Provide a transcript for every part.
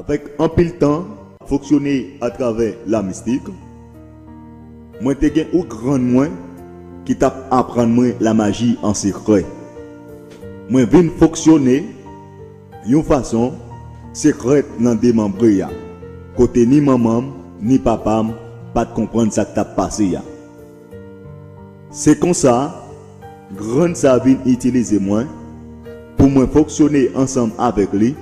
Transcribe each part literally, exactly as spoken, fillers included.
Avèk anpil tan, fonksyone atravè lamistik, mwen te gen yon grann mwen ki t ap aprann mwen lamaji an sekrè. Mwen vin fonksyone yon fason sekrè nan demanbre a, kote ni manman m, ni papa m pa t konprann sa k t ap pase a. Se konsa, grann sa vin itilize mwen pou mwen fonksyone ansanm avèk li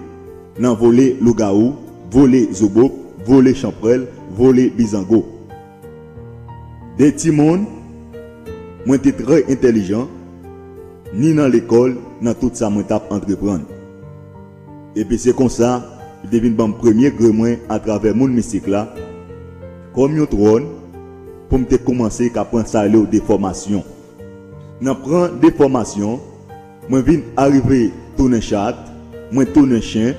nan vole lougawou, vole zobop, vole chanpwèl, vole bizango. De timoun, mwen te trè entèlijan, ni nan lekòl, nan tout sa mwen t ap antreprann. Epi se konsa, li te vin ban m premye gre mwen atravè mond mistik la, kòm yon twòn, pou m te kòmanse ka pran sa yo rele de fòmasyon. Nan pran de fòmasyon, mwen vin arive tounen chat, mwen tounen chen,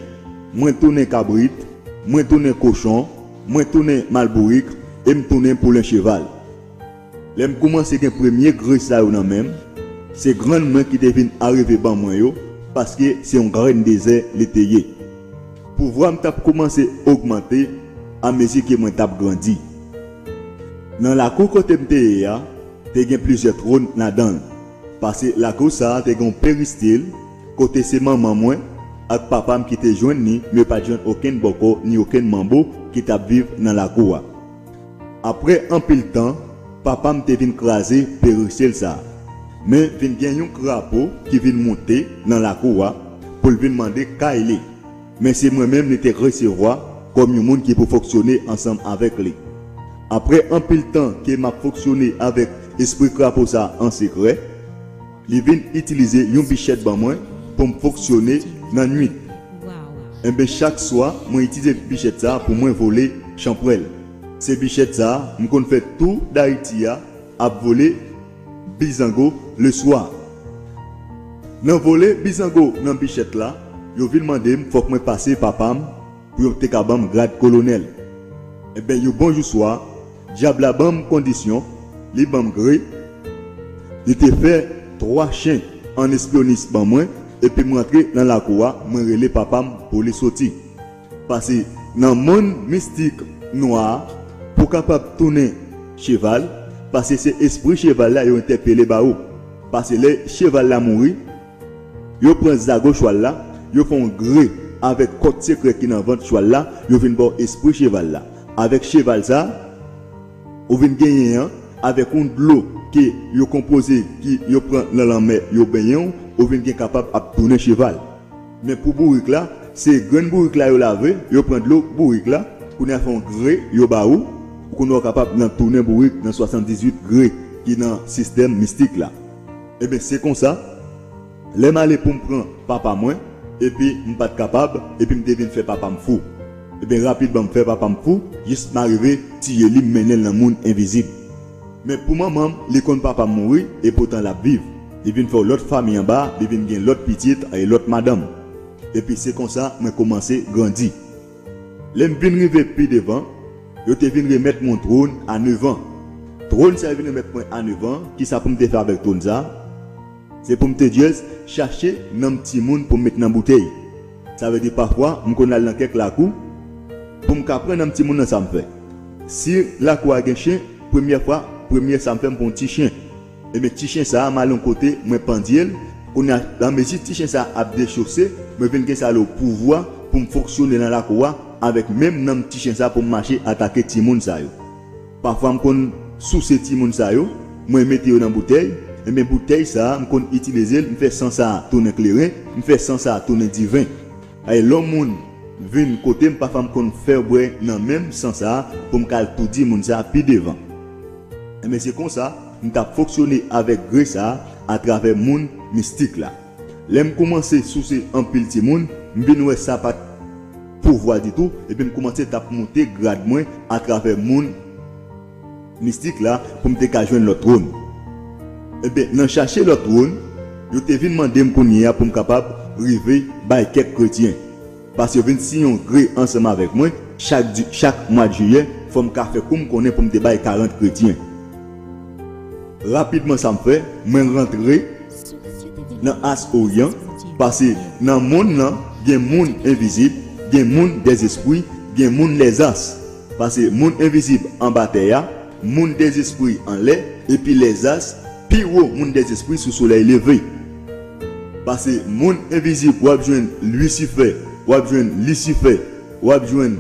mwen tounen kabrit, mwen tounen kochon, mwen tounen malbourik, e m tounen poulen cheval. Lè m kòmanse gen premye gre sa yo nan men m, se grann mwen ki te vin arive ban mwen yo, paske se yon grenn dezè li te ye. Pouvwa m t ap kòmanse ogmante amezi ke mwen t ap grandi. Nan lakou kote m te ye a, te gen plizyè twòn ladan l. Pase lakou sa a te gen yon peristil, kote se manman mwen ak papa m ki te jwenn li, men yo pa t jwenn okenn bòkò ni okenn manbo ki t ap viv nan lakou a. Apre anpil tan, papa m te vin kraze peristil sa a. Men vin gen yon krapo ki vin monte nan lakou a pou l vin mande kay li. Men se mwen menm li te resevwa kòm yon moun ki pou fonksyone ansanm avèk li. Apre anpil tan ke m ap fonksyone avèk espri krapo sa a an sekrè, li vin itilize yon bichèt ban mwen pou m fonksyone nan nuit. Enben, chak swa, mwen itilize bichèt sa a pou mwen vole chanpwèl. Se bichèt sa a, m konn fè tou Dayiti a ap vole bizango leswa. Nan vole bizango nan bichèt la, yo vin mande m fòk mwen pase papa m pou yo te ka ban m grad kolonèl. Enben, yon bon jou swa, dyab la ban m kondisyon, li ban m gre, li te fè twa chen an espyonis ban mwen, epi m rantre nan lakou a, mwen rele papa m pou li soti. Pase nan mond mistik nwa a, pou kapab tounen cheval, pase se espri cheval la yo entèpele ba ou. Pase lè cheval la mouri, yo pran zago chwal la, yo fè yon gre avèk kòd sekrè ki nan vant chwal la, yo vin ba w espri cheval la. Avèk cheval sa, ou vin genyen an, avèk yon dlo ke yo konpoze, ki yo pran nan lanmè, yo benyen w, ou vin gen kapab ap tounen cheval. Men pou bourik la, se grenn bourik la yo lave, yo pran dlo bourik la, kounye a fè yon gre, yo ba ou, pou kounye a w kapab nan tounen bourik nan swasanndizuit gre ki nan sistèm mistik la. Enben, se konsa, lè m ale pou m pran papa mwen, epi m pa t kapab, epi m te vin fè papa m fou. Enben, rapidman, m fè papa m fou, jis m arive tiye li, m mennen l nan mond envizib. Men pou manman m, li konn papa m mouri, epoutan l ap viv. Li vin fè yon lòt fanmi anba, li vin gen lòt pitit e lòt madanm. Epi se konsa mwen kòmanse grandi. Lè m vin rive pi devan, yo te vin remèt mwen yon twòn a nevan. Twòn sa yo vin remèt mwen a nevan, kisa pou m te fè avèk twòn sa? Se pou m te jis chache nanm timoun pou m met nan boutèy. Sa vle di pafwa, m konn al nan kèk lakou pou m ka pran nanm timoun nan sa m fè. Si lakou a gen chen, premyè fwa, premyè sa m fè, m pran yon ti chen. Ebyen, ti chen sa a, m al yon kote, mwen pandye l. Kounye a, anmezi ti chen sa a ap dechose, mwen vin gen sa yo pouvwa pou m fonksyone nan lakou a avèk menm nanm ti chen sa a pou m mache atake timoun sa yo. Pafwa, m konn souse timoun sa yo, mwen mete yo nan boutèy. Ebyen, boutèy sa a, m konn itilize l, m fè san sa a tounen kleren, m fè san sa a tounen diven. E lè yon moun vin kote m, pafwa m konn fè bwè nan menm san sa a pou m ka al toudi moun sa a pi devan. Ebyen, se konsa m t ap fonksyone avèk gre sa a atravè mond mistik la. Lè m kòmanse souse anpil timoun, m vin wè sa pa t pouvwa ditou, epi m kòmanse t ap monte grad mwen atravè mond mistik la pou m te ka jwenn lòt twòn. Ebyen, nan chache lòt twòn, yo te vin mande m kounye a pou m kapab rive bay kèk kretyen. Paske yo vin siyen yon gre ansanm avèk mwen, chak di, chak mwa jiyè, fò m ka fè kou m konnen pou m te bay karant kretyen. Rapidman sa m fè, mwen rantre nan as oryan, paske nan mond lan, gen moun envizib, Gen moun dèzespri, gen moun lèzas. Pase moun envizib anba tè a, moun dèzespri anlè, epi lèzas pi wo moun dèzespri sou solèy leve. Pase moun envizib, w ap jwenn Lisifè, w ap jwenn Lisifè, w ap jwenn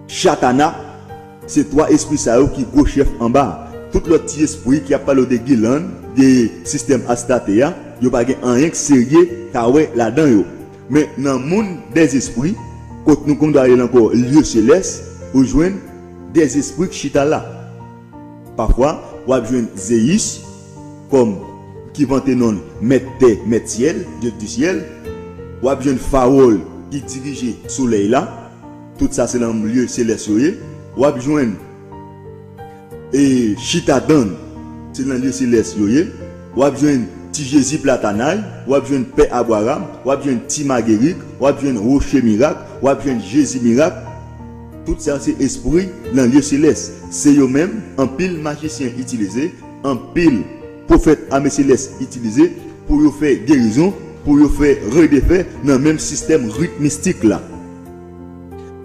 Chatana. Se twa espri sa yo ki gwo chèf anba a. Tout lòt ti espri ki ap pale w de gilann, de sistèm Astarte a, yo pa gen anyen k serye ka wè ladan yo. Men nan moun dèzespri, kot nou konn ale ankò lye selès, ou jwenn dèzespri k chita la. Pafwa, w ap jwenn Zeyis kòm ki vante non l mèt tè, mèt syèl, Dieu du ciel. W ap jwenn Fawòl ki dirije solèy la. Tout sa se nan lye selès yo ye. W ap jwenn e Chitadan, se nan lye selès yo ye. W ap jwenn Ti Jezi Platanay, w ap jwenn Pè Abraram, w ap jwenn Ti Magerik, w ap jwenn Woche Mirak, w ap jwenn Jezi Mirak. Tout sa se espri nan lye selès. Se yo menm anpil majisyen itilize, anpil pwofèt ame selès itilize pou yo fè gerizon, pou yo fè redefè nan menm sistèm rit mistik la.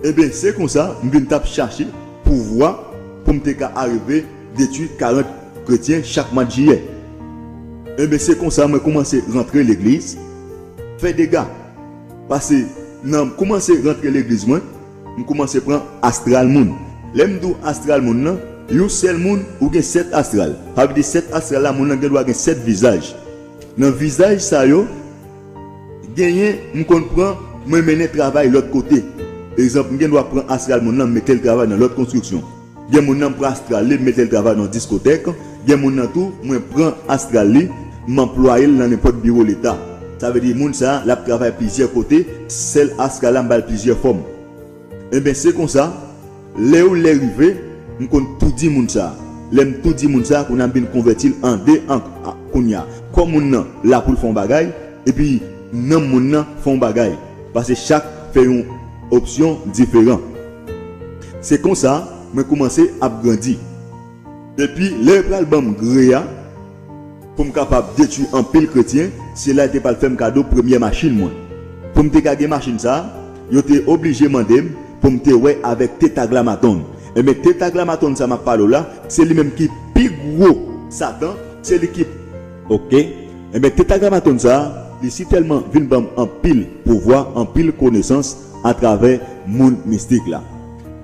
Ebyen, se konsa m vin t ap chache pouvwa pou m te ka arive detwi karant kretyen chak mwa jiyè. Ebyen, se konsa mwen koumanse rantre legliz, fè dega. Pase nan m koumanse rantre legliz mwen, m koumanse pran astral moun. Lè m di w astral moun nan, yon sèl moun, ou gen sèt astral. Sa vle di sèt astral la, moun nan gen dwa gen sèt vizaj. Nan vizaj sa yo, genyen m konn pran, mwen mennen travay lòt kote. Egzanp, m gen dwa pran astral moun nan, m mete l travay nan lòt konstriksyon. Gen moun nan m pran astral li, m mete l travay nan diskotèk. Gen moun nan tou, mwen pran astral li, m anplwaye l nan nenpòt biwo leta. Sa vle di moun sa a, l ap travay plizyè kote, sèl astral la m ba l plizyè fòm. Ebyen, se konsa, lè yon lè rive, m konn toudi moun sa a. Lè m toudi moun sa a, kounye a m vin konvèti l an de an kounye a. Kò moun nan la pou l fè yon bagay, epi nanm moun nan fè yon bagay. Pase chak fè yon opsyon diferan. Se konsa, mwen koumanse ap grandi. Epi, lè yo pral ban m gre a, pou m kapab detwi anpil kretyen, se la yo te pral fè m kado premyè machin mwen. Pou m te ka gen machin sa a, yo te oblije mande m pou m te wè avèk Tetagramaton. Ebyen, Tetagramaton sa m ap pale w la, se li menm ki pi gwo Satan, se li ki. Oke. Ebyen, Tetagramaton sa a, li sitèlman vin ban m anpil pouvwa, anpil konesans atravè mond mistik la.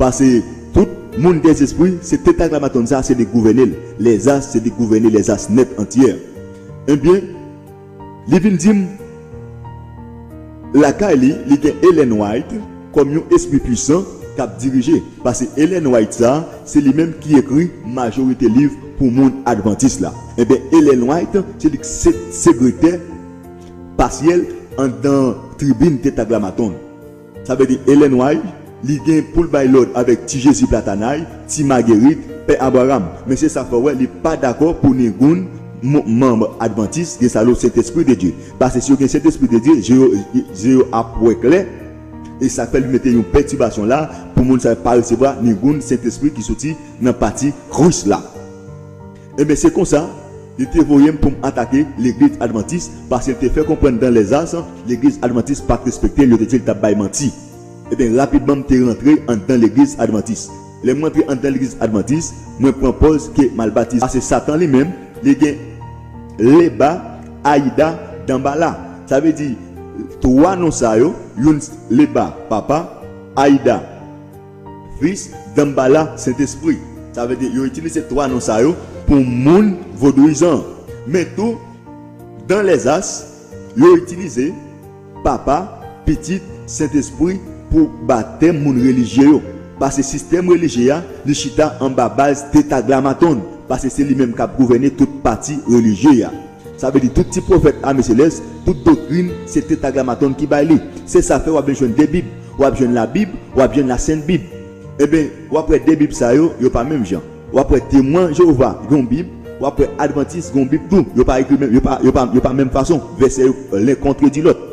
Pase tout moun dèzespri, se Tetagramaton sa a, se li k gouvène l. Lèzas, se li k gouvène lèzas nèt antyè. Ebyen, li vin di m, lakay li, li gen Ellen White kòm yon espri pwisan k ap dirije. Pase Ellen White sa a, se li menm ki ekri majorite liv pou moun advantis la. Ebyen, Ellen White, se li k se-, segretè pasyèl anndan tribin Tetagramaton. Sa vle di Ellen White, li gen pou l bay lòd avèk Ti Jezi Platanay, Ti Magerit, Pè Abraram. Men se sa fè w wè, li pa dakò pou ningoun m-, manm advantis gen sa lo Sentespri de Dye. Pase si yo gen Sentespri de Dye, je yo, je yo ap wè klè. E sa fè li mete yon pètibasyon la pou moun sa yo pa resevwa ningoun Sentespri ki soti nan pati Kris la. Ebyen, se konsa, li te voye m pou m atake legliz advantis, pase l te fè konprann dan lèzas, legliz advantis pa t respekte l, yo te di l t ap bay manti. Ebyen, rapidman, m te rantre anndan legliz advantis. Lè m rantre anndan legliz advantis, mwen pran pòz ke m al batize. Pase Satan li menm, li gen Leba, Ayida, Danbala. Sa vle di, twa non sa yo, youn Leba, Papa, Ayida, Fis, Danbala, Sentespri. Sa vle di, yo itilize twa non sa yo pou moun vodouyizan. Men tou, dan lèzas, yo itilize Papa, Pitit, Sentespri pou batèm moun relijye yo. Pase sistèm relijye a, li chita anba baz Tetagramaton. Pase se li menm k ap gouvène tout pati relijye a. Sa vle di tout ti pwofèt ame selès, tout doktrin, se Tetagramaton ki bay li. Se sa fè w ap vin jwenn de Bib, w ap jwenn Labib, w ap jwenn Lasent Bib. Ebyen, w ap wè de Bib sa yo, yo pa menm jan. W ap wè Temwen Jewova gen yon Bib, w ap wè Advantis gen yon Bib tou. Yo pa ekri menm, yo pa, yo pa, yo pa menm fason. Vèsè yo len kontredi lòt.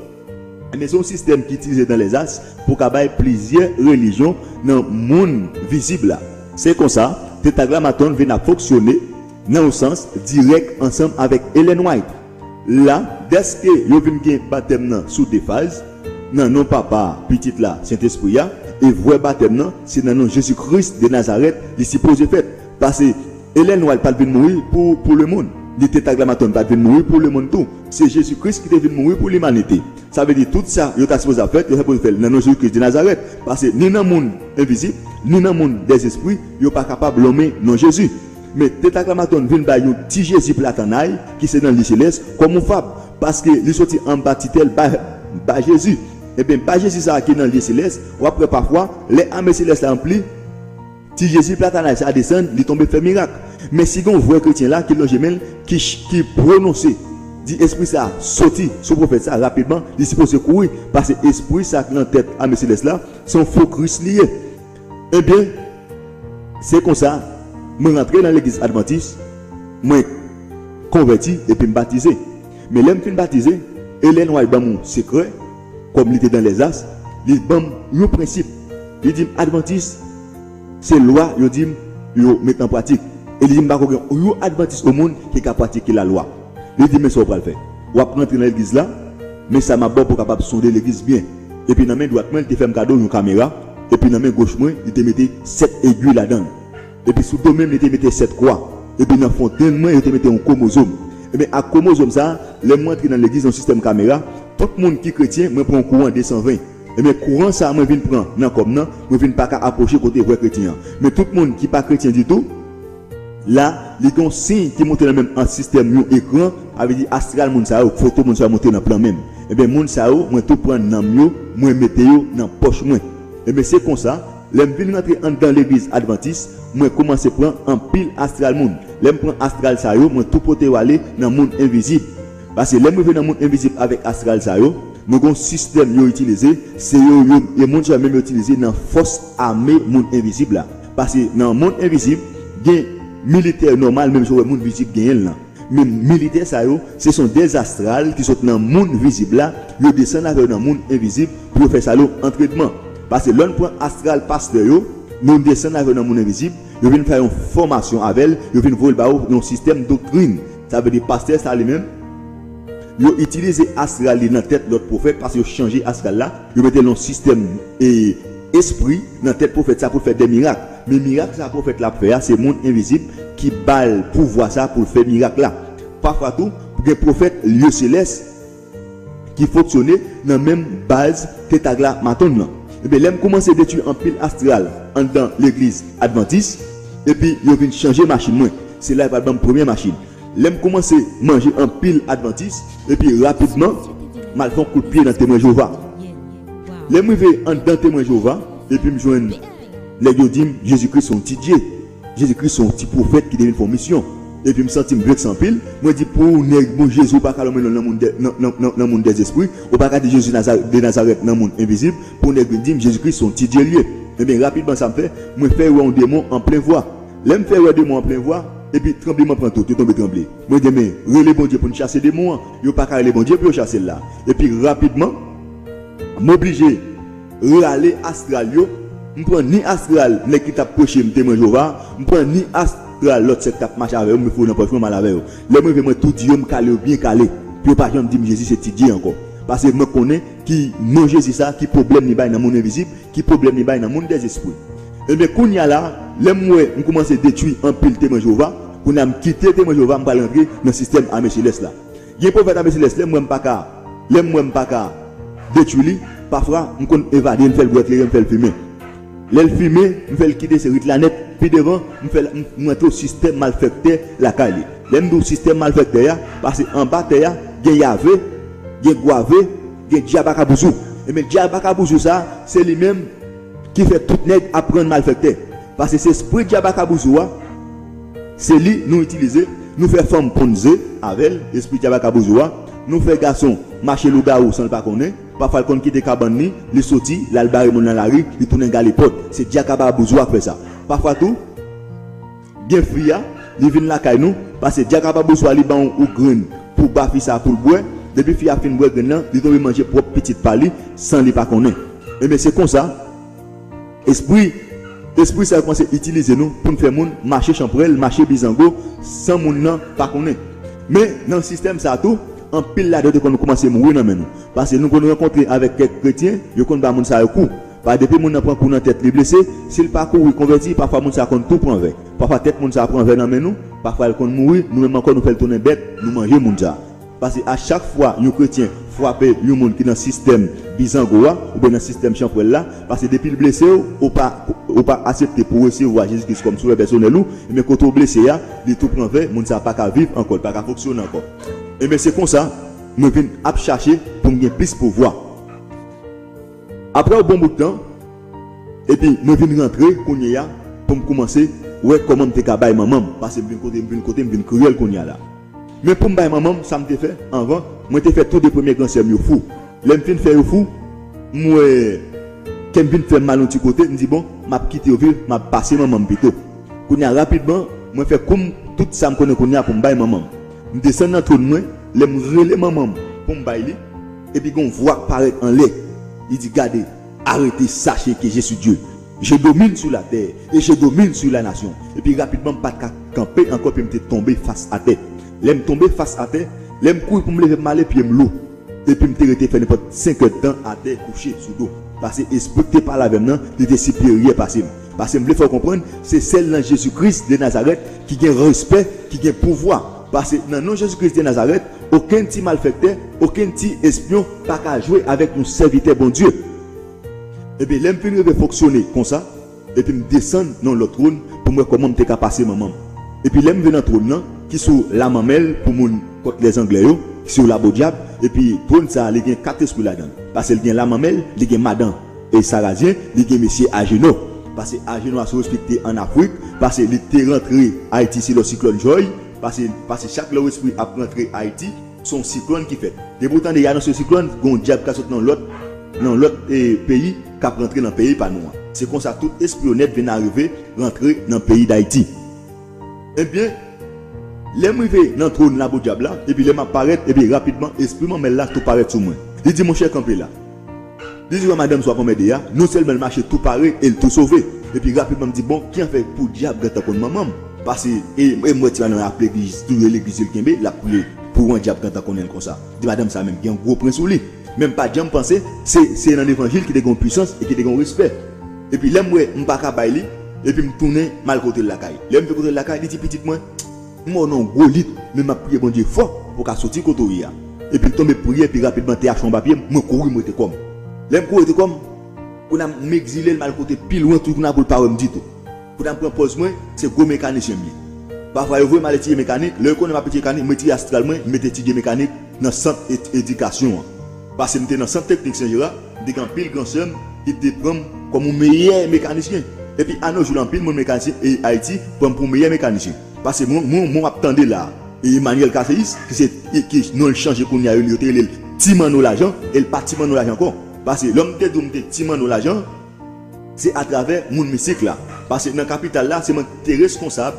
Men se yon sistèm ki itilize dan lèzas pou ka bay plizyè relijyon nan monn vizib la. Se konsa, Tetagramaton vin ap fonksyone nan yon sans dirèk ansanm avèk Ellen White. La, dèske yo vin gen batèm nan sou de faz, Nan non Papa a, Pitit la, Sentespri a, e vrè batèm nan, se nan non Jezi Kris de Nazarèt li sipoze fèt. Paske Ellen White pa t vin mouri pou, pou lemonn, ni Tetragramatòn pa t vin mouri pou lemonn tou. Se Jezi Kris ki te vin mouri pou limanite. Sa vle di tout sa yo ta sipoze ap fèt, yo ta sipoze fè l nan non Jezi Kris de Nazarèt. Paske ni nan monn envizib, ni nan monn dèzespri, yo pa kapab lonmen non Jezi. Men Tetragramatòn vin bay yon ti Jezi platannay ki se nan lye selès kòm yon fab, paske li soti anba titèl ba, ba Jezi. Ebyen, ba Jezi sa a ki nan lye selès, w ap wè pafwa, lè ame selès la ranpli, ti Jezi platannay sa a desann, li tonbe fè mirak. Men si gen yon vrè kretyen la ki lonje men l, ki, ki pwononse, di espri sa a soti sou pwofèt sa a rapidman, li sipoze kouri, paske espri sa a ki nan tèt ame selès la, se yon fo Kris li ye. Ebyen, se konsa, mwen rantre nan legliz advantis, mwen konvèti epi m batize. Men lè m fin batize, Ellen White ban m yon sekrè, kòm li te dans les astres, li ban m yon prensip. Li di m, advantis, se lwa yo di m yo met an pratik. E li di m pa ko gen yon advantis o monn ki ka pratike lalwa. Li di, men sa w pral fè. W ap rantre nan legliz la, men sa m ap ba w pou w kapab sonde legliz byen. Epi nan men dwat mwen, li te fè m kado yon kamera, epi nan men goch mwen, li te mete sèt egi ladan l. Epi sou do men m, li te mete sèt kwa. Epi nan fontenn mwen, yo te mete yon kwomozòm. Ebyen, ak kwomozòm sa a, lè m rantre nan legliz, yon sistèm kamera, tout moun ki kretyen, mwen pran yon kouran de san ven. Ebyen, kouran sa a mwen vin pran nan kò m nan, mwen vin pa ka apwoche kote vrè kretyen an. Men tout moun ki pa kretyen ditou, la, li gen yon siy ki montre nan menm an sistèm yon ekran, sa vle di astral moun sa yo, foto moun sa yo montre nan plan menm. Ebyen, moun sa yo, mwen tou pran nanm yo, mwen mete yo nan pòch mwen. Ebyen, se konsa, lè m vin rantre anndan legliz advantis, mwen kòmanse pran anpil astral moun. Lè m pran astral sa yo, mwen tou pote yo ale nan monn envizib. Paske lè m rive nan monn envizib avèk astral sa yo, nou gen yon sistèm yo itilize, se yo, yo, e moun sa yo menm yo itilize nan fòs ame monn envizib la. Paske nan monn envizib, gen militè nòmal, menm jan w wè moun vizib genyen l lan. Men militè sa yo, se son dèz astral ki sot nan monn vizib la, yo desann avè yo nan monn envizib pou yo fè sa yo antrènman. Paske lè n pran astral pastè yo, nou desann avè yo nan monn envizib, yo vin fè yon fòmasyon avè l, yo vin voye l ba yo yon sistèm doktrin. Sa vle di pastè sa li menm, yo itilize astral li nan tèt lòt pwofèt, paske yo chanje astral la, yo mete l yon sistèm, e, espri nan tèt pwofèt sa pou l fè de mirak. Men mirak sa pwofèt la ap fè a, se monn envizib ki ba l pouvwa sa pou l fè mirak la. Pafwa tou, gen pwofèt lye selès ki fonksyone nan menm baz Tetragramatòn lan. Ebyen, lè m kòmanse detwi anpil astral anndan legliz advantis, epi yo vin chanje machin mwen. Se la yo pral ban m premye machin. Lè m kòmanse manje anpil advantis, epi rapidman, m al fè yon kout pye nan Temwen Jewova. Lè m rive anndan Temwen Jewova, epi m jwenn nèg yo di m, Jezi Kris se yon ti Dye. Jezi Kris se yon ti pwofèt ki te vin fè yon misyon. Epi m santi m vekse anpil. Mwen di, pou yon nèg, bon, Jezi, ou pa ka lonmen non l nan monn dè, nan, nan, nan, nan monn dèzespri, ou pa ka di Jezi Naza-, de Nazarèt nan monn envizib, pou yon nèg vin di m, Jezi Kris se yon ti Dye l ye. Ebyen, rapidman, sa m fè, mwen fè wè yon demon an plen vwa. Lè m fè wè demon an plen vwa, epi tranbleman pran tout, yo tonbe tranble. Mwen di, men, rele Bondye pou n chase demon an. Yo pa ka rele Bondye pou yo chase l la. Epi, rapidman, m oblije rale astral yo. M pran ni astral nèg ki t ap preche m, Temwen Jewova, m pran ni astral lòt sèk k t ap mache avè yo, m foure nan pòch mwen, m al avè yo. Lè m rive, mwen tou di yo, m kale yo byen kale, pou yo pa janm di m Jezi se ti Dye ankò. Paske mwen konnen ki non Jezi sa, ki pwoblèm li bay nan monn envizib, ki pwoblèm li bay nan monn dèzespri. Ebyen, kounye a la, lè m wè m kòmanse detwi anpil Temwen Jewova, kounye a m kite Temwen Jewova, m pral rantre nan sistèm ame selès la. Gen pwofèt ame selès, lè m wè m pa ka, lè m wè m pa ka detwi li, pafwa, m konn evade l, m fè l bwè kleren, m fè l fimen. Lè l fimen, m fè l kite se rit la nèt, pi devan, m fè l, m, m rantre yon sistèm malfèktè lakay li. Lè m di w sistèm malfèktè a, paske anba tè a, gen Yave, gen Gwave, gen Dyab Akabouzou. Ebyen, Dyab Akabouzou sa, se li menm ki fè tout nèg ap rann malfèktè. Paske se espri Dyab Akabouzou a, se li nou itilize, nou fè fanm ponn ze avè l, espri Dyab Akabouzou a, nou fè gason mache lougawou san l pa konnen, pafwa l konn kite kabann li, li soti, l al bare moun nan lari, li tounen gale pòt. Se Dyab Akabouzou a k fè sa. Pafwa tou, gen fi a, li vin lakay nou, paske Dyab Akabouzou a li ba yon, yon grenn pou ba fi sa pou l bwè, depi fi a fin bwè grenn nan, li tonbe manje pwòp pitit pa li, san li pa konnen. Ebyen, se konsa, espri, espri sa yo kòmanse itilize nou pou n fè moun mache chanpwèl, mache bizango, san moun nan pa konnen. Men, nan sistèm sa tou, Anpil ladan yo te konn kòmanse mouri nan men nou. Paske nou konn rankontre avèk kèk kretyen, yo konn ba moun sa yo kou. Pa depi moun nan pran kou nan tèt, li blese, si l pa kouri konvèti, pafwa moun sa konn tou pran vè. Pafwa tèt moun sa pran vè nan men nou, pafwa l konn mouri, nou menm ankò nou fè l tounen bèt, nou manje moun sa. Paske a chak fwa yon kretyen frape yon moun ki nan sistèm bizango a, oubyen nan sistèm chanpwèl la, paske depi l blese w, ou pa, ou pa aksepte pou w resevwa Jezi Kris kòm Sovè pèsonèl ou, ebyen kote w blese a, li tou pran vè, moun sa pa ka viv ankò, li pa ka fonksyone ankò. Ebyen se konsa, mwen vin ap chache pou m gen plis pouvwa. Apre yon bon bout tan, epi mwen vin rantre kounye a pou m kòmanse wè kòman m te ka bay manman m, paske m vin kote, m vin kote, m vin kriyèl kounye a la. Men pou m bay manman m, sa m te fè anvan, mwen te fè tou de premye gran sè m yo fou. Lè m fin fè yo fou, m wè kè m vin fè m mal yon ti kote, m di, "Bon, m ap kite yo viv, m ap pase manman m pito." Kounye a, rapidman, mwen fè kou m, tout sa m konnen kounye a pou m bay manman m. M desann nan twòn mwen, lè m rele manman m pou m bay li, epi gen yon vwa k parèt anlè. Li di, "Gade, arrêtez, sachez que je suis Dieu. Je domine sur la terre et je domine sur la nation." Epi rapidman, m pa t ka kanpe ankò, epi m te tonbe fas atè. Lè m tonbe fas atè, lè m kouri pou m leve m ale, pye m lou. Epi m te rete fè nenpòt senk èdtan atè kouche sou do. Paske espri ki te pale avè m nan, li te siperyè pase m. Paske m vle fè w konprann, se sèl nan Jezi Kris de Nazarèt ki gen respè, ki gen pouvwa. Paske nan non Jezi Kris de Nazarèt, okenn ti malfektè, okenn ti espyon pa ka jwe avèk yon sèvitè Bondye. Ebyen, lè m fin rive fonksyone konsa, epi m desann nan lòt twòn pou m wè kòman m te ka pase manman m. Epi lè m rive nan twòn nan, ki sou lamanmèl pou moun kòt lèzanglè yo, ki sou labodyab, epi twòn sa a, li gen kat espri ladan l. Paske l gen lamanmèl, li gen madan e sarazyen, li gen mesye ajeno. Paske ajeno a se yon espri ki te ann Afrik, paske li te rantre Ayiti se lè siklòn Joy, paske, paske chak lè yon espri ap rantre Ayiti, se yon siklòn ki fèt. Depi w tande y anonse yon siklòn, gen yon dyab ka sot nan lòt, nan lòt, eh, peyi, k ap rantre nan peyi pa nou an. Se konsa tout espri onèt vin arive rantre nan peyi Dayiti. Ebyen, lè m rive nan twòn labodyab la, epi lè m ap parèt, epi rapidman, espri manmèl la tou parèt sou mwen. Li di, "Monchè, kanpe la." Li di, "Wè madanm sa w ap anmède a, non sèlman l mache tou pare e l tou sove." Epi rapidman m di, "Bon, ki an fè pou dyab gentan konn manman m?" Paske, e, e m wè ti madanm ap legliz, touye legliz li kenbe, l ap priye pou yon dyab gentan konnen l konsa. Di madanm sa menm gen yon gwo pwen sou li. Men m pa t janm panse, se, se nan levanjil ki te gen yon pwisans e ki te gen yon respè. Epi lè m wè m pa ka bay li, epi m tounen m al kote l lakay. Lè m vin kote l lakay, li di, "Pitit mwen, m wè w nan yon gwo lit, men m ap priye Bondye fò pou w ka soti kote w ye a." Epi l tonbe priye, epi rapidman te achte yon papye, mwen kouri m rete kò m. Lè m kouri rete kò m, kounye a m egzile l, m al kote pi lwen tou, kounye a pou l pa wè m ditou. Kounye a m pran pòz mwen, se gwo mekanisyen m ye. Pafwa yo voye m al etidye mekanik, lè yo konnen m ap etidye mekanik, m retire astral mwen, m met etidye mekanik nan sant et- edikasyon an. Paske m te nan sant teknik Sen Jera, m te gen anpil gran sè m ki te pran m kòm yon meyè mekanisyen. Epi anojou la, anpil moun mekanisyen e Ayiti pran m pou meyè mekanisyen. Paske mwen, mwen, mwen w ap tande la, e Emmanuel Casséus, ki se, ki non l chanje kounye a, yo te rele l Ti Manno Lajan, e l pa Ti Manno Lajan ankò. Paske lè m te di w m te Ti Manno Lajan, se atravè moun mistik la. Paske nan kapital la, se mwen ki te reskonsab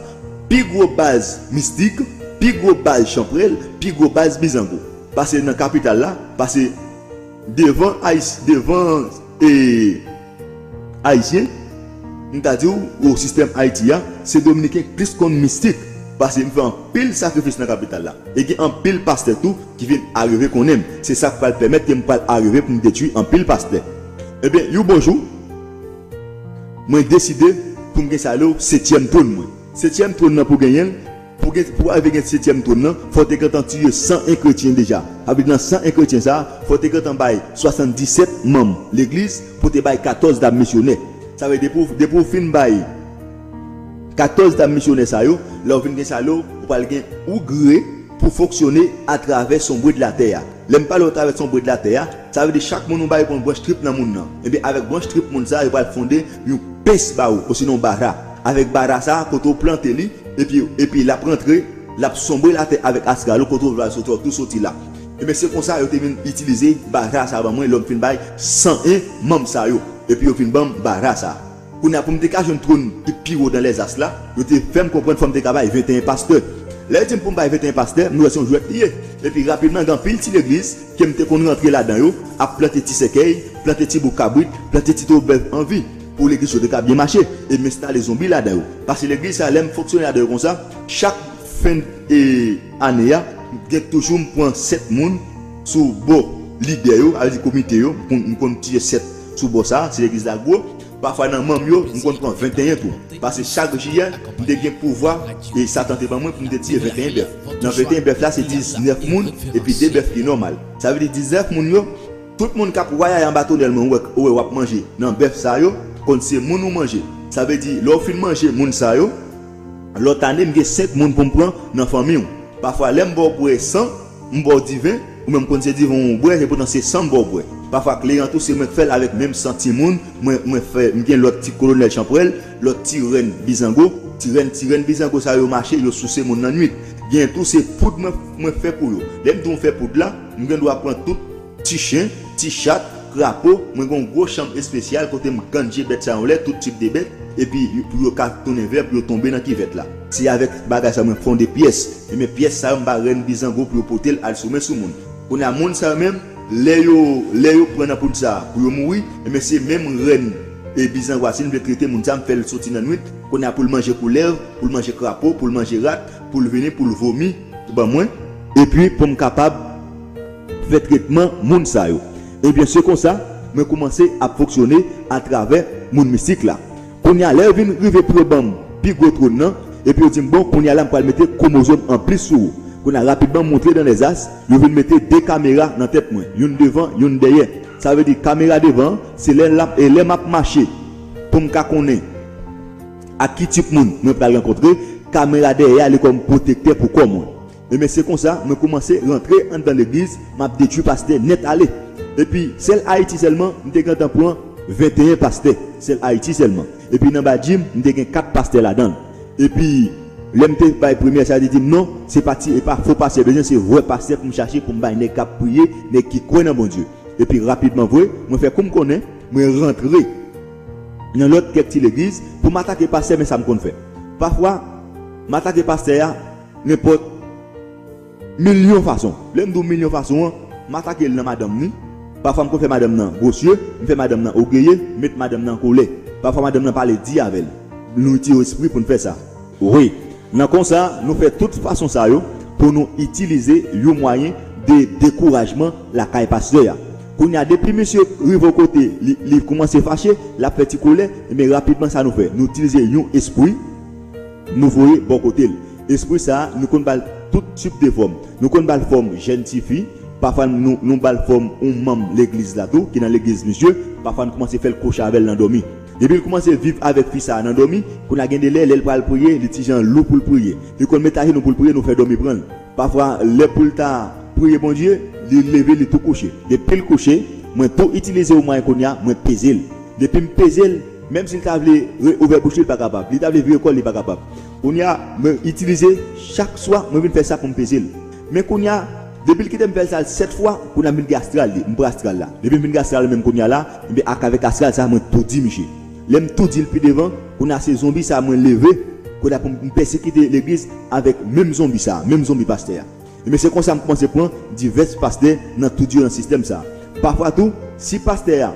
pi gwo baz mistik, pi gwo baz chanpwèl, pi gwo baz bizango. Paske nan kapital la, paske devan Ayis-, devan, e, Ayisyen, m ta di w, o sistèm Ayiti a, se Dominiken k plis konn mistik. Paske m fè anpil sakrifis nan kapital la. E gen anpil pastè tou ki vin arive konnen m. Se sa k pral pèmèt ke m pral arive pou m detwi anpil pastè. Ebyen, yon bon jou, mwen deside pou m gen sa yo setyèm twòn mwen. Setyèm twòn nan pou genyen l, pou gen, pou arive gen setyèm twòn nan, fò w te gentan tiye san en kretyen deja. Sa vle di nan san en kretyen sa a, fò w te gentan bay swasanndisèt manm legliz pou te bay katòz dam misyonè. Sa vle di depi w, depi w fin bay katòz dam misyonè sa yo, lè w vin gen sa yo, ou pral gen ou gre pou fonksyone atravè sonbre de la tè a. Lè m pale w atravè sonbre de la tè a, sa vle di chak moun ou bay pran branch trip nan moun nan. Ebyen, avèk branch trip moun sa, yo pral fonde yon pens ba ou, osinon bara. Avèk bara sa, kote w plante li, epi, epi l ap rantre, l ap sonbre latè avèk astral ou, kote w vle al soti, w ap tou soti la. Ebyen, se konsa yo te vin itilize bara sa ban mwen, lè m fin bay san en manm sa yo. Epi yo vin ban m bara sa. Kounye a, pou m te ka jwenn twòn ki pi wo dan lèzas la, yo te fè m konprann fò m te ka bay venteyen pastè. Lè yo di m pou m bay venteyen pastè, m wè se yon jwèt li ye. Epi rapidman, gen anpil ti legliz ke m te konn rantre ladan yo, ap plante ti sèkèy, plante ti bouk kabrit, plante ti twouvo bèf an vi, pou legliz yo te ka byen mache, e m enstale zonbi ladan yo. Paske legliz sa, lè m fonksyone ladan yo konsa, chak fen, e, ane a, Gen toujou m pran sèt moun sou bò lidè yo, sa vle di komite yo, m konn, m konn tire sèt sou bò sa, si legliz la gwo. Pafwa nan manm yo, m konn pran venteyen tou. Paske chak jiyè, m te gen pouvwa e Satan te ban mwen pou m te tiye venteyen bèf. Nan venteyen bèf la, se diznèf moun epi de bèf ki nòmal. Sa vle di diznèf moun yo, tout moun k ap wayay anba tonèl mwen, ou wè, ou wè w ap manje nan bèf sa yo, konn se moun ou manje. Sa vle di, lè w fin manje moun sa yo, lòt ane, m gen senk moun pou m pran nan fanmi w. Pafwa, lè m ba w bwè san, m ba w diven, ou menm konn se diven w bwè, epoutan se san m ba w bwè. Pafwa, kleren tou, se mwen k fè l avèk menm san timoun, mwen, mwen fè, m gen lòt ti kolonèl chanpwèl, lòt ti rèn bizango, ti rèn, ti rèn bizango sa yo mache, yo souse moun nan nwit. Gen tou, se poud mwen, mwen fè pou yo. Lè m di w m fè poud la, m gen dwa pran tout ti chen, ti chat, krapo, mwen gen yon gwo chanm espesyal kote m ganje bèt sa yo anlè, tout tip de bèt, epi pou yo ka tounen vè, pou yo tonbe nan kivèt la. Se avèk bagay sa mwen fonde pyès. Ebyen, pyès sa yo, m ba rèn bizango pou yo pote l al sou men sou moun. Kounye a, moun sa yo menm, lè yo, lè yo pran nan poud sa a pou yo mouri, ebyen, se menm rèn e bizango a, si l vle trete moun sa a, m fè l soti nan nwit, kounye a pou l manje koulèv, pou l manje krapo, pou l manje rat, pou l vini, pou l vomi ban mwen, epi pou m kapab fè tretman moun sa yo. Ebyen, se konsa, mwen kòmanse ap fonksyone atravè moun mistik la. Kounye a, lè yo vin rive pou yo ban m pi gwo twòn nan, epi yo di m, bon, kounye a la, m pral mete kwomozòm anplis sou ou. Kounye a, rapidman, m montre dans les astres, yo vin mete de kamera nan tèt mwen, youn devan, youn dèyè. Sa vle di, kamera devan an, se lè l ap, e lè m ap mache, pou m ka konnen ak ki tip moun mwen pral rankontre, kamera dèyè a, li kòm pwotektè pou kò mwen. Ebyen, se konsa, mwen kòmanse rantre anndan legliz, m ap detwi pastè nèt ale. Epi, sèl Ayiti sèlman, m te gentan pran venteyen pastè. Sèl Ayiti sèlman. Epi, nan Badjim, m te gen kat pastè ladan l. Epi, lè m te bay premyè sa, yo te di m, non, se pa ti, e pa fo pastè bezwen, se vrè pastè pou m chache, pou m bay nèg k ap priye, nèg ki kwè nan Bondye. Epi, rapidman vre, mwen fè kou m konnen, mwen rantre nan lòt kèk ti legliz pou m atake pastè, men sa m konn fè. Pafwa, m atake pastè a nenpòt milyon fason. Lè m di w milyon fason an, m atake l nan madanm ni. Pafwa, m konn fè madanm nan gwosye, m fè madanm nan ògeye, m met madanm nan an kolè. Pafwa, madanm nan pale di avè l. Nou itilize espri pou n fè sa. Wi, nan konsa, nou fè tout fason sa yo pou nou itilize yon mwayen de dekourajman lakay pastè a. Kounye a, depi misye rive yon kote, li, li kòmanse fache, l ap fè ti kolè, ebyen, rapidman, sa nou fè? Nou itilize yon espri, nou voye bò kote l. Espri sa a, nou konn ba l tout tip de fòm. Nou konn ba l fòm jèn tifi, pafwa nou, nou ba l fòm yon manm legliz la tou, ki nan legliz misye, pafwa nou kòmanse fè l kouche avè l nan dòmi. Depi l kòmanse viv avèk fi sa a nan dòmi, kounye a gen de lè, lè l pral priye, li ti jan lou pou l priye. Li konn met ajenou pou l priye, nou fè dòmi pran l. Pafwa, lè pou l ta priye Bondye, li leve, li tou kouche. Depi l kouche, mwen tou itilize yon mwayen kounye a, mwen peze l. Depi m peze l, menm si l ta vle re-, ouvè bouch li, li pa kapab. Li ta vle vire kò l, li pa kapab. Kounye a, mwen itilize chak swa, mwen vin fè sa pou m peze l. Men kounye a, depi l kite m fè l sa sèt fwa, kounye a m vin gen astral li, m pran astral la. Depi m vin gen astral menm kounye a la, ebyen, ak avèk astral sa, mwen toudi misye. Lè m toudi l pi devan, kounye a se zonbi sa mwen leve, kounye a pou m pèsekite legliz avèk menm zonbi sa, menm zonbi pastè a. Ebyen, se konsa m kòmanse pran divès pastè nan toudi yo nan sistèm sa. Pafwa tou, si pastè a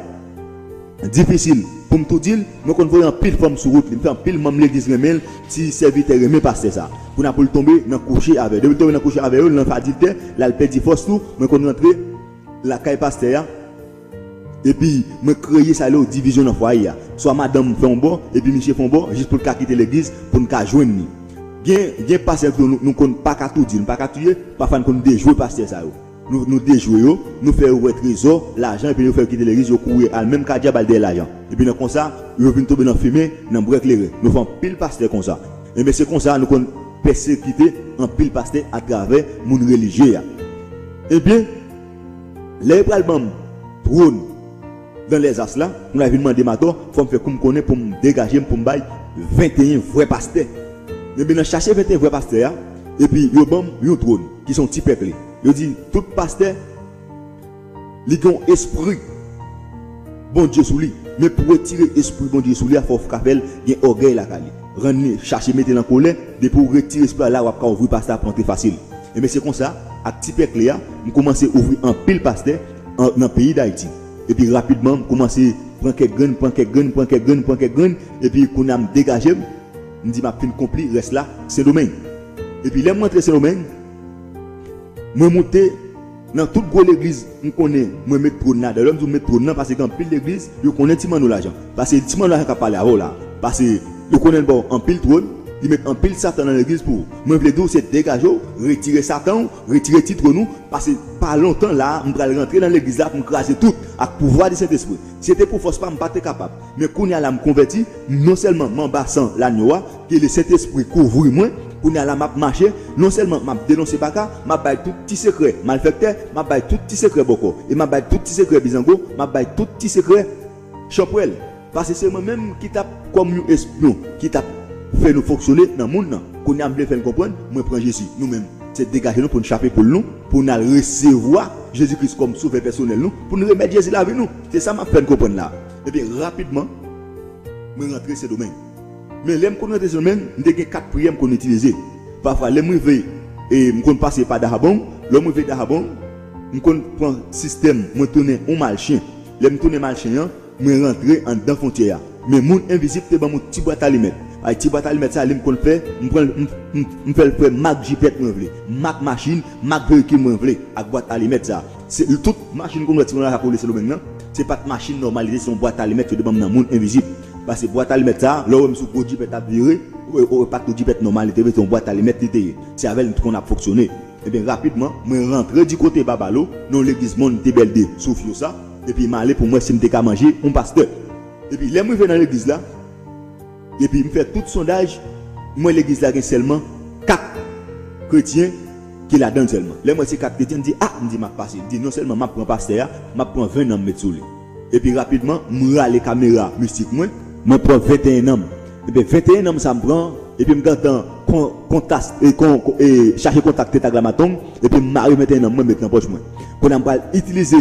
difisil pou m toudi l, mwen konn voye anpil fanm sou wout li, m fè anpil manm legliz renmen l, ti sèvitè renmen pastè sa. Kounye a pou l tonbe nan kouche avè yo. Depi l tonbe nan kouche avè yo, l nan adiltè, l al pèdi fòs tou, mwen konn rantre lakay pastè a, epi mwen kreye sa yo divizyon nan fwaye a. Swa madanm fè yon bò, epi misye fè yon bò, jis pou l ka kite legliz, pou n ka jwenn li. Gen, gen pastè tou nou, nou konn pa ka toudi, nou pa ka touye, pafwa n konn dejwe pastè sa yo. Nou, nou dejwe yo, nou fè yo wè trezò, lajan, epi yo fè yo kite legliz, yo kouri al menm ka dyab al dèyè lajan. Epi nan konsa, yo vin tonbe nan fimen, nan bwè kleren. Nou fè anpil pastè konsa. Ebyen, se konsa nou konn pèsekite anpil pastè atravè moun relijye a. Ebyen, lè yo pral ban m twòn dans les astres la, m la vin mande m atò, fò m fè kou m konnen pou m degaje m, pou m bay venteyen vrè pastè. Ebyen, nan chache venteyen vrè pastè a, epi yo ban m yon twòn, ki se yon ti pèk li. Yo di, tout pastè, li gen yon espri Bondye sou li. Men pou retire espri Bondye sou li a, fò w ka fè l gen ògèy lakay li. Rann li, chache mete l an kolè, depi w retire espri a la, w ap ka ouvri pastè a pou antre fasil. Ebyen, se konsa, ak ti pèk li a, m kòmanse ouvri anpil pastè an, nan peyi Dayiti. Epi rapidman, m kòmanse pran kèk grenn, pran kèk grenn, pran kèk grenn, pran kèk grenn, epi kounye a m degaje m, m di m ap fin konpli rès la Sendomeng. Epi lè m rantre Sendomeng, Mwen moute nan tout gwo legliz m konnen, mwen met twòn ladan. Lè m di w met twòn nan, paske gen anpil legliz, yo konnen ti manno lajan. Paske ti manno lajan k ap pale avè w la. Paske yo konnen l ba w anpil twòn, li met anpil satan nan legliz pou ou. Mwen vle di w, se degaje w, retire satan w, retire ti twòn ou, paske pa lontan la a, m pral rantre nan legliz la pou m kraze tout ak pouvwa di Sentespri. Si se te pou fòs pa m, m pa te kapab. Men kounye a la m konvèti, non sèlman m anba san lanyo a, ke Lesentespri kouvri mwen, kounye a la m ap mache, non sèlman m ap denonse baka, m ap bay tout ti sekrè malfèktè, m ap bay tout ti sekrè bòkò, e m ap bay tout ti sekrè bizango, m ap bay tout ti sekrè chanpwèl. Paske se mwen menm ki t ap, kòm yon espyon, ki t ap fè nou fonksyone nan monn nan. Kounye a m vle fè n konprann, mwen pran Jezi. Nou menm, se degaje nou pou n chape poul nou, pou n al resevwa Jezi Kris kòm sovè pèsonèl nou, pou n remèt Jezi lavi nou. Se sa m ap fè n konprann la. Ebyen, rapidman, mwen rantre Sendomeng. Men lè m konn rantre Sendomeng, m te gen kat priyè m konn itilize. Pafwa, lè m rive, e, m konn pase pa Dahabong. Lè m rive Dahabong, m konn pran sistèm, mwen tounen yon Malchen. Lè m tounen Malchen an, mwen rantre anndan fwontyè a. Men moun envizib te ban m yon ti bwat alimèt. Ay, ti bwat alimèt sa, li m konn fè, m pran, m, m, m fè l fè mak jipèt mwen vle, mak machin, mak veyikil mwen vle, ak bwat alimèt sa. Se, tout machin konn wè ti moun la ka koule Sendomeng nan, se pa t machin nòmal li te, se yon bwat alimèt yo te ban m nan moun envizib. Paske bwat alimèt sa, lè w wè m sou gwo jipèt ap vire, ou, ou, pa t yon jipèt nòmal li te ye, se yon bwat alimèt li te ye. Se avè l m t konn ap fonksyone. Ebyen, rapidman, mwen rantre di kote Babalo, nan yon legliz Monte Verde sou Fyosa, epi m ale pou m wè si m te ka manje yon pastè. Epi lè m rive nan legliz la, epi m fè tout sondaj, m wè legliz la gen sèlman kat kretyen ki ladan l sèlman. Lè m wè se kat kretyen, m di, a, m di, m ap pase. M di, non sèlman m ap pran pastè a, m ap pran ven nan m met sou li. Epi rapidman, m rale kamera mistik mwen, mwen pran venteyen nanm. Epi venteyen nanm sa m pran, epi m gentan kon, kontas, e, kon, kon, e, chache kontak Tetragramatong, epi m mare venteyen nanm mwen met nan pòch mwen. Kounye a m pral itilize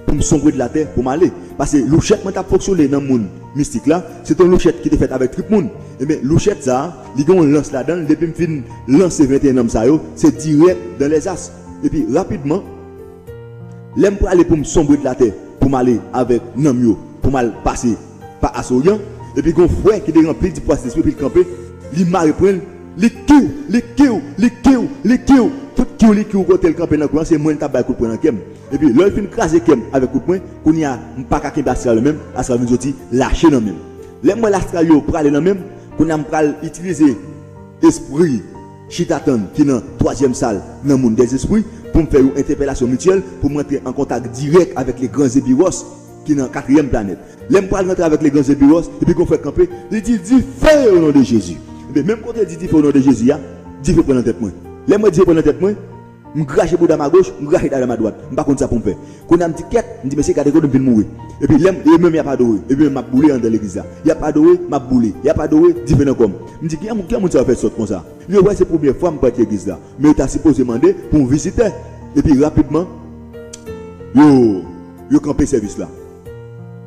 pou m sonbre de latè pou m ale. Paske louchèt mwen t ap fonksyone nan monn mistik la, se te yon louchèt ki te fèt avèk trip moun. Ebyen, louchèt sa a, li gen yon lans ladan l, depi m fin lanse venteyen nanm sa yo, se dirèk dan lèzas. Epi rapidman, lè m prale pou m sonbre de latè, pou m ale avèk nanm yo, pou m al pase pa Asoryan, epi gon frè ki te ranpli di pwa Sentespri, epi l kanpe, li mare pwen l, li kiw, li kiw, li kiw, li kiw, tout kiw li kiw kote l kanpe nan kwen an, se mwen l t ap bay kout pwen nan kè m. Epi lè l fin kraze kè m avèk kout pwen, kounye a, m pa ka kenbe astral yo menm, astral vin soti lache nan men m. Lè m wè lastral yo prale nan men m, kounye a m pral itilize espri chita tann ki nan twazyèm sal nan monn dèzespri pou m fè yon entèpelasyon mityèl, pou m rantre an kontak dirèk avèk le gran Zebiwòs ki nan katriyèm planèt. Lè m pral rantre avèk le gran Zebiwòs, epi gon frè kanpe, li di, dife o non de Jezi. Ebyen, menm kote l di dife o non de Jezi a, dife pran nan tèt mwen. Lè m wè dife pran nan tèt mwen, m krache bouda m agoch, m krache dada m adwat. M pa konn sa pou m fè. Kounye a m di kèt, m di, mesye, gade kote m vin mouri. Epi lè m, e menm y ap adore, epi menm m ap boule anndan legliz la. Y ap adore, m ap boule. Y ap adore, dife nan kò m. M di, ki moun, ki moun sa yo fè sòt konsa? Yo wè se premye fwa m parèt legliz la. Men yo ta sipoze mande pou yon vizitè. Epi rapidman, yo, yo kanpe sèvis la.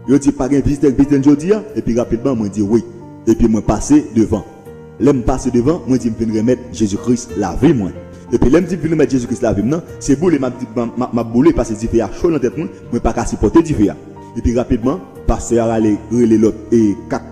Yo di, pa gen vizitè k vizite n jodi a? Epi rapidman, mwen di, wi. Epi mwen pase devan. Lè m pase devan, mwen di, m vin remèt Jezi Kris lavi mwen. Epi lè m di m vin remèt Jezi Kris lavi m nan, se boule m ap di, m ap, m ap boule, paske dife a cho nan tèt mwen, mwen pa ka sipòte dife a. Epi rapidman, pastè a rale, rele lòt e kat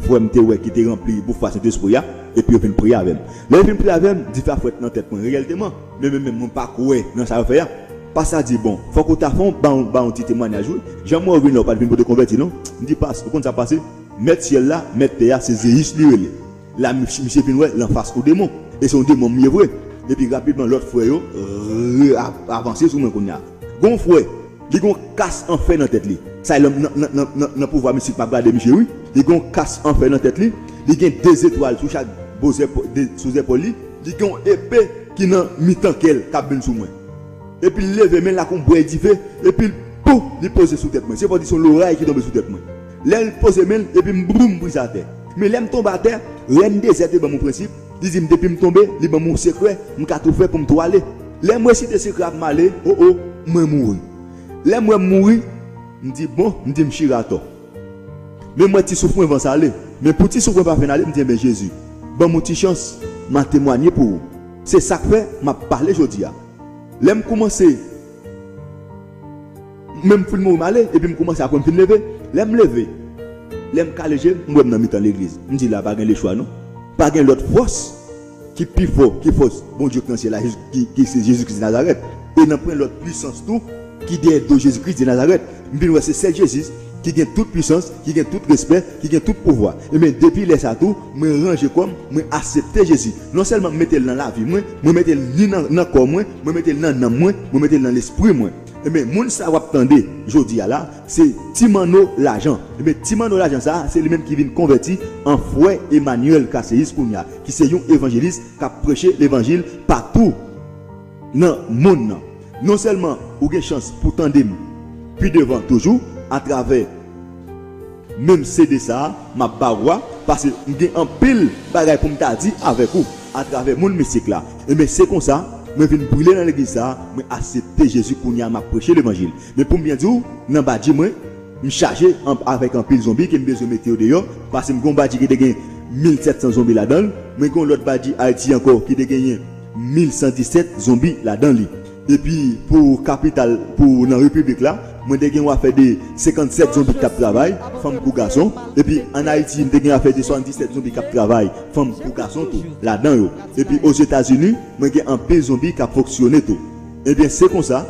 frè m te wè ki te ranpli pou fwa Sentespri a, epi yo vin priye avè m. Lè yo vin priye avè m, dife a frèt nan tèt mwen, reyèlteman. Men, men, men, mwen pa kwè nan sa yo fè a. Pastè a di, bon, fòk ou ta fè yon, ba yon, ba yon ti temwayaj, wi. Jan m wè w vin la, ou pa t vin pou te konvèti, non? M di, pas, ou konn sa k pase? Mèt syèl la, mèt tè a, se Zeyis li rele. La, misye, misye vin wè l anfas yon demon. E se yon demon m ye vre. Epi rapidman, lòt frè yo re-, a-, avanse sou mwen kounye a. Gon frè, li gon kas an fè nan tèt li. Sa e nan, nan, nan, nan, nan pouvwa mistik m ap gade misye, wi. Li gon kas an fè nan tèt li. Li gen de zetwal sou chak bò zèpò-, de, sou zèpòl li. Li gen yon epe ki nan mitan kè l k ap vin sou mwen. Epi l leve men l ak yon bwèy dife, epi l, pou, li poze sou tèt mwen. Se fò di se yon loray ki tonbe sou tèt mwen. Lè l poze men l, epi m, boum, m brize atè. Men lè m tonbe atè, rèn dezè te ban m yon prensip, li di m depi m tonbe, li ban m yon sekrè, m ka tou fè pou m tou ale. Lè m resite sekrè a pou m ale, o, o, mwen mouri. Lè m wè m mouri, m di, bon, m di m chire atò. Men m wè ti souf mwen van sa ale. Men pou ti souf mwen pa fin ale, m di, enben Jezi, ban m yon ti chans, m a temwanye pou ou. Se sa k fè m ap pale jodi a. Lè m koumanse, men m fin mouri m ale, epi m koumanse apre m fin leve. Lè m leve, lè m kale je m, m wè m nan mitan legliz. M di la pa gen lechwa non. Pa gen lòt fòs ki pi fò ki fòs Bondye k nan syèl la, Jezi, ki, ki se Jezi Kris Nazarèt. E nan pwen lòt pwisans tou ki dèyè do Jezi Kris de Nazarèt. M vin wè se sèl Jezi ki gen tout pwisans, ki gen tout respè, ki gen tout pouvwa. Ebyen, depi lè sa tou, mwen ranje kò m, mwen aksepte Jezi. Non sèlman m mete l nan lavi mwen, mwen mete l ni nan, nan kò mwen, mwen mete l nan nanm mwen, mwen mete l nan lespri mwen. Ebyen, moun sa w ap tande jodi a la, se Ti Manno Lajan. Ebyen, Ti Manno Lajan sa, se li menm ki vin konvèti an frè Emmanuel Caséus kounye a, ki se yon evanjelis k ap preche levanjil patou nan monn nan. Non sèlman ou gen chans pou tande m pi devan toujou atravè menm C D sa a m ap ba ou a, paske m gen anpil bagay pou m ta di avèk ou atravè moun mistik la. Ebyen, se konsa, mwen vin brile nan legliz sa a, mwen aksepte Jezi kounye a, m ap preche levanjil. Men pou m byen di w, nan badji mwen, m chaje an, avèk anpil zonbi ke m bezwen mete yo deyò, paske m gen yon badji ki te gen mil sèt san zonbi ladan l, mwen gen yon lòt badji Ayiti ankò ki te genyen mil san disèt zonbi ladan li. Epi pou kapital, pou nan repiblik la, mwen te gen yon afè de senkannsèt zonbi k t ap travay, fanm kou gason. Epi ann Ayiti, m te gen afè de swasanndisèt zonbi k ap travay, fanm kou gason tou, ladan yo. Epi Ozetazini, mwen gen anpil zonbi k ap fonksyone tou. Ebyen, se konsa,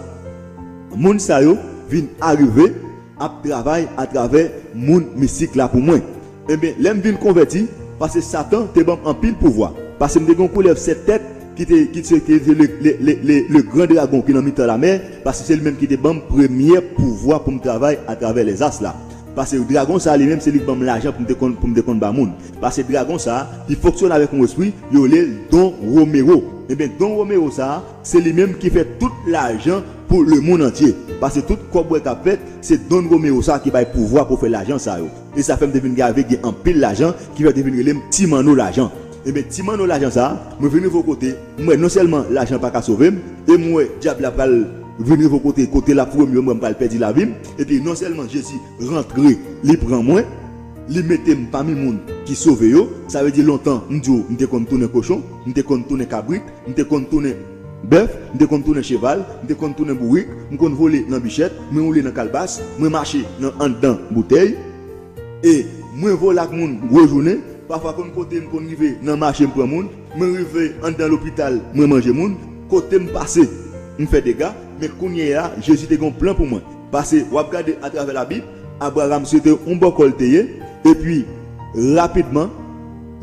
moun sa yo vin arive ap travay atravè moun mistik la pou mwen. Ebyen, lè m vin konvèti, paske Satan te ban m anpil pouvwa. Paske m te gen yon koulèv sèt tèt ki te, ki te, ki te le, le, le, le, le gran dragon ki nan mitan lamè, paske se li menm ki te ban m premyè pouvwa pou m travay atravè lèzas la. Paske dragon sa a li menm, se li ki ban m lajan pou m te konn, pou m te konn ba moun. Paske dragon sa a, li fonksyone avèk yon espri, yo rele l Don Romero. Ebyen, Don Romero sa a, se li menm ki fè tout lajan pou lemonn antye. Paske tout kòb w wè k ap fèt, se Don Romero sa a ki bay pouvwa pou fè lajan sa yo. E sa fè m te vin gen, avèk gen anpil lajan, ki fè yo te vin rele m Ti Manno Lajan. Ebyen, Ti Manno Lajan sa a, mwen vin rive yon kote, m wè non sèlman lajan pa ka sove m, e m wè dyab la pral vin rive yon kote, kote l ap foure m yo, m wè m pral pèdi lavi m. Epi non sèlman Jezi rantre, li pran mwen, li mete m pami moun ki sove yo. Sa vle di lontan, m di w, m te konn tounen kochon, m te konn tounen kabrit, m te konn tounen bèf, m te konn tounen cheval, m te konn tounen bourik, m konn vole nan bichèt, mwen woule nan kalbas, mwen mache nan anndan boutèy, e mwen vole ak moun gwo jounen. Pafwa konn kote m konn rive nan mache m pran moun, mwen rive anndan lopital mwen manje moun, kote m pase m fè dega, men kounye a Jezi te gen yon plan pou mwen. Paske w ap gade atravè Labib, Abraram se te yon bòkò l te ye, epi rapidman,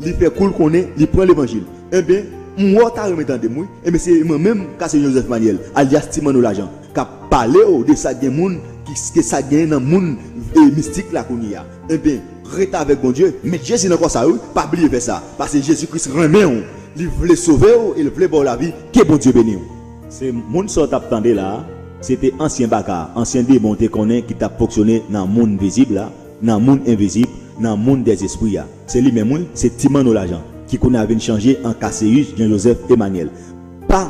li fè kou l konnen li pran levanjil. Ebyen, m wè w ta renmen tande m wi. Ebyen, se mwen menm, Cassius Joseph Emmanuel, alyas Ti Manno Lajan, k ap pale w de sa k gen moun, ki, ke sa k genyen nan moun, e, mistik la kounye a. Ebyen, rete avèk Bondye, met Jezi nan kò sa wi, pa bliye fè sa, paske Jezi Kris renmen w, li vle sove w e l vle ba w lavi. Ke Bondye beni w. Se moun sa w t ap tande la a, se te ansyen baka, ansyen demon w te konnen ki t ap fonksyone nan moun vizib la, nan moun envizib, nan moun dèzespri a. Se li menm wi, se Ti Manno Lajan, ki kounye a vin chanje an Cassius Jean Joseph Emmanuel. Pa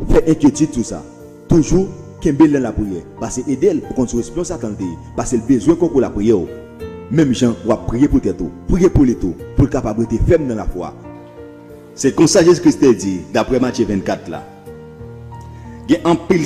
fè enkyetid sou sa. Toujou kenbe l nan lapriyè, paske ede l pou konn se yon espyon Satan l te ye, paske l bezwen konkou lapriyè w. Menm jan w ap priye pou tèt ou, priye pou li tou, pou l kapab rete fèm nan lafwa. Se konsa Jezi Kris te di, daprè Matye vennkat la. Gen anpil